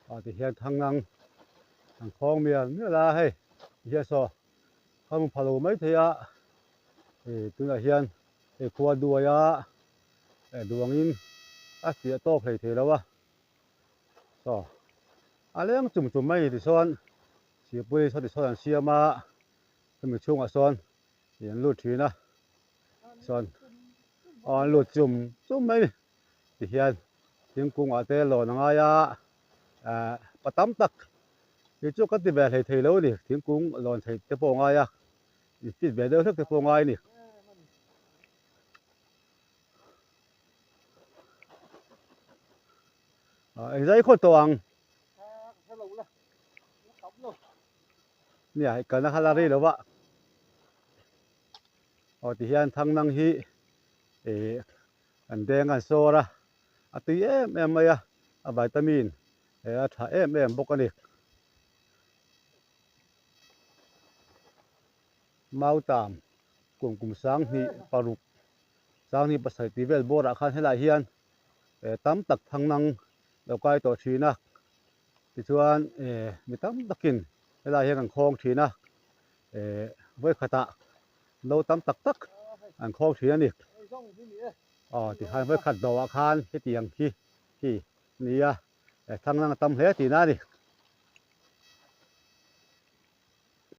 Ah tihian thangnang an khawng mial mial a hei tihian saw ka hmu pha lo maithei a ih tunah hian hei khua duai a eh duangin a fiah tawk hlei thei lo a saw a leng chum chum mai tichuan sihpui saw tisawn an siam a chumi chhungah sawn ih an lut thin a chuan aw an lut chum chum mai a ni. Tihian thingkungah te lawn a ngai a, ahh pa tam tak hi chu ka ti ve hlei thei lo a ni, thingkung lawn theih te pawh a ngai a, in fit ve deuh hlek te pawh a ngai a ni. Ahh engzai khaw tawh ang? Nia hei kalna kha la rei lo va, aw tihian thangnang hi ih An deng an sawr a, a tui em em mai a, a vitamin eh a tha em em bawk a ni. Mautam kum kum sanghnih paruk sanghnih pasarih tih vel bawrah khan helaiah hian eh tam tak thangnang lo kai tawh thin a, tichuan eh mi tam takin helaiah hian an khawng thin a, eh vawikhatah No tam tak tak an khawng thin a ni. Aw tikhan vawikhat dawhah khan hetiang hi hi nia thanglang a tam hle tihna a ni.